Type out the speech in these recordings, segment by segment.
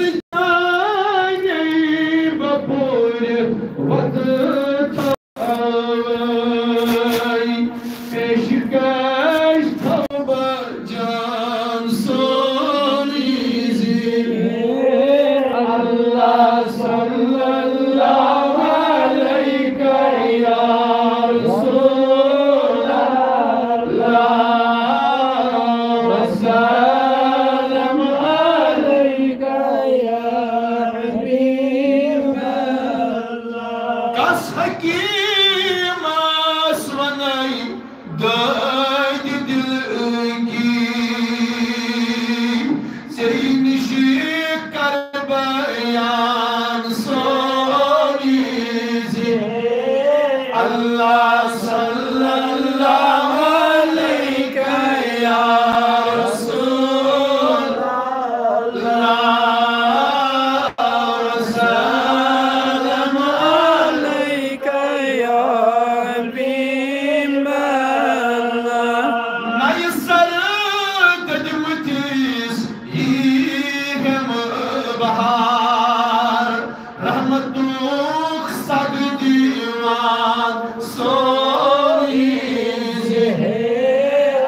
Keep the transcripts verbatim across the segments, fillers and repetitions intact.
جانے بپور وت تھاوے، پیشکش تھاو بہ جان سونی زی۔ اللہ صلی اللہ علیک یا رسول اللہ، وسلم علیک یا حبیب اللہ۔ کس حکیمس ونائی دادِ دِلہٕ کی، ژےٚ نِش کر بیان سونی زِ۔ اللہ صلی اللہ علیک یا رسول اللہ، وسلم علیک یا حبیب اللہ۔ نَیہِ سرٕ دٔدمٕتِس یی ہٮ۪مہٕ بہار، رحمتُک سگ دیوان سونی زِ۔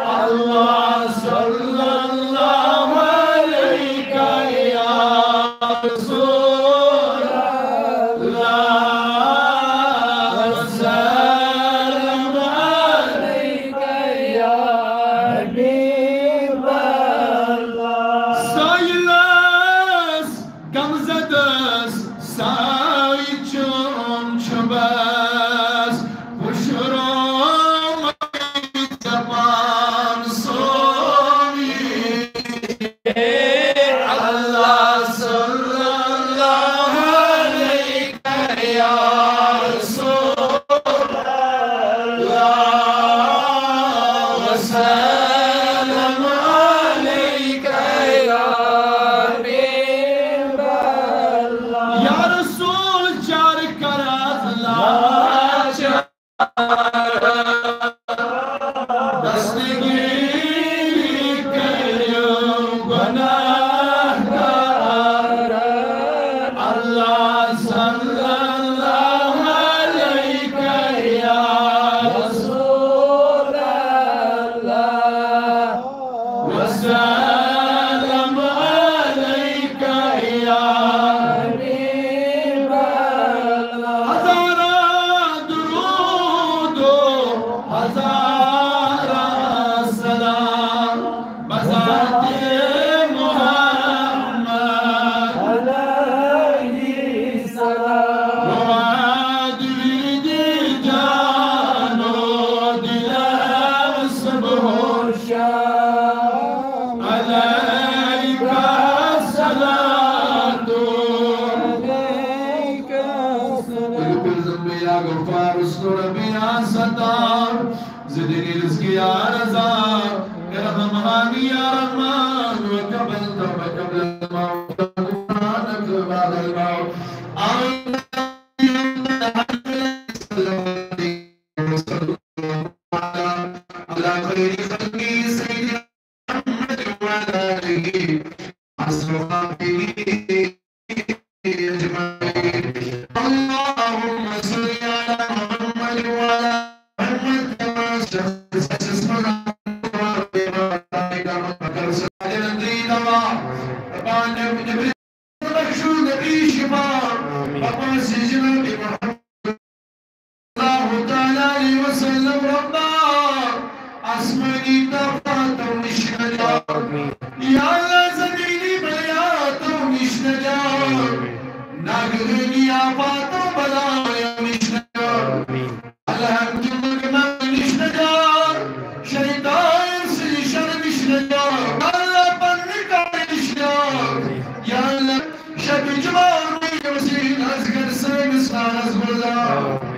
اللہ صلی اللہ علیک یا رسول اللہ، وسلم علیک یا حبیب اللہ۔ سٲیلس غمزدس سایہِ چوم چھُ بس، پُشرومے زبان سونی۔ اللہ صلی اللہ علیک یا رسول اللہ، وسلم علیک یا حبیب اللہ۔ یا رسول چار کرات لاچار، دستگیری کریو گناہگار۔ اللہ صلی اللہ علیک یا رسول اللہ، وسلم علیک یا حبیب اللہ۔ ہزاراں درود و ہزاراں سلام بذات محمد علیہ السلام۔ مراد ورد جان و دل است بہر شام، علیک الصلاۃ۔ علیک الصلاۃ۔ بالکل ذنب یا غفار است و ربی یا ستار، زدنی رزقی یا رزاق، ارحم حامی یا رحمان، و قبل توبہ قبل الموت، غفرانک بعد الموت۔ آمین۔ علی خیر خلقه سیدنا محمد وعلى آله وصحبه أجمعين. اللهم صل على محمد وعلى آل محمد كما صليت على إبراهيم وعلى آل إبراهيم إنك حميد مجيد. مشہور نبی شفا، آمین۔ پاپا سے جناب محمد صلی اللہ تعالیٰ علیہ وسلم، ربا، آسمانی طاقتوں نش نجات۔ آمین۔ یا اللہ، زمینی بلیاتوں نش نجات۔ آمین۔ ناگہانی آفاتوں بلایوں نش نجات۔ آمین۔ الحمد لله نش نجات، شیطان سے شر نش نجات، اللہ پنہ کار نش نجات۔ یا اللہ، شب جمعہ اور مہینہ وسیل از کر سین استان از بردار۔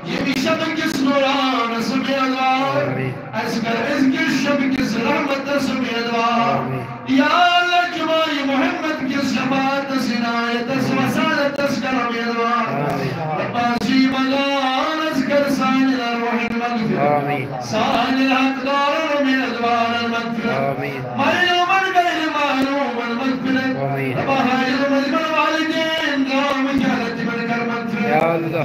یمی شب کس نوران سمیدوار، از کر از کس شب کس رحمت سمیدوار۔ یا اللہ، جمعہ محمد کس شفاعت، عنایت، وسالت کرم ادوار۔ آمین۔ ربا زی بلان از کر سان الارواح المغفرة۔ آمین۔ سان الحق دار من ادوار المغفرة۔ آمین۔ مریومن گئے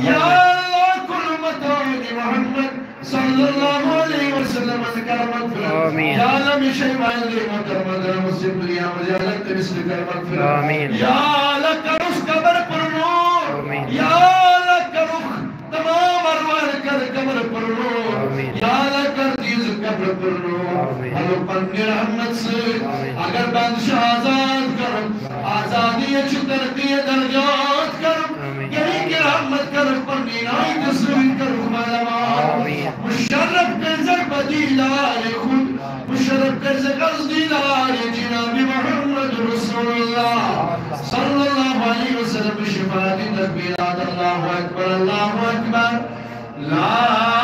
یا اللہ، کل امتان محمد صلی اللہ علیہ وسلم کر مغفرت۔ آمین۔ یا اللہ، مےٚ چھِ والدین محترمہ درٛامٕژ ییٚمہِ دُنیا منٛز، یا اللہ، تٔمِس تہِ کر مغفرت۔ آمین۔ یا اللہ، کروس قبر پر نور۔ آمین۔ یا اللہ، کروس تمام ارواح کر قبر پر نور۔ آمین۔ یا اللہ، کر دیز قبر پر نور۔ آمین۔ اللہ، پننہِ رحمت سۭتۍ آمین۔ اگر بند چھُ آزاد کرُن، آزادی چھِ ترقی درجات کرُن۔ آمین۔ یعنی کہ رحمت کرُن پننہِ عنایت سۭتۍ کرُن مہربان۔ آمین۔ مشرف کٔرزیٚکھ بدیدار خود، مشرف کٔرزیٚکھ از دیدار جناب محمد رسول اللہ صلی اللہ علیہ وسلم۔ شفاعتی تکبیرات، اللہ اکبر، اللہ اکبر، لا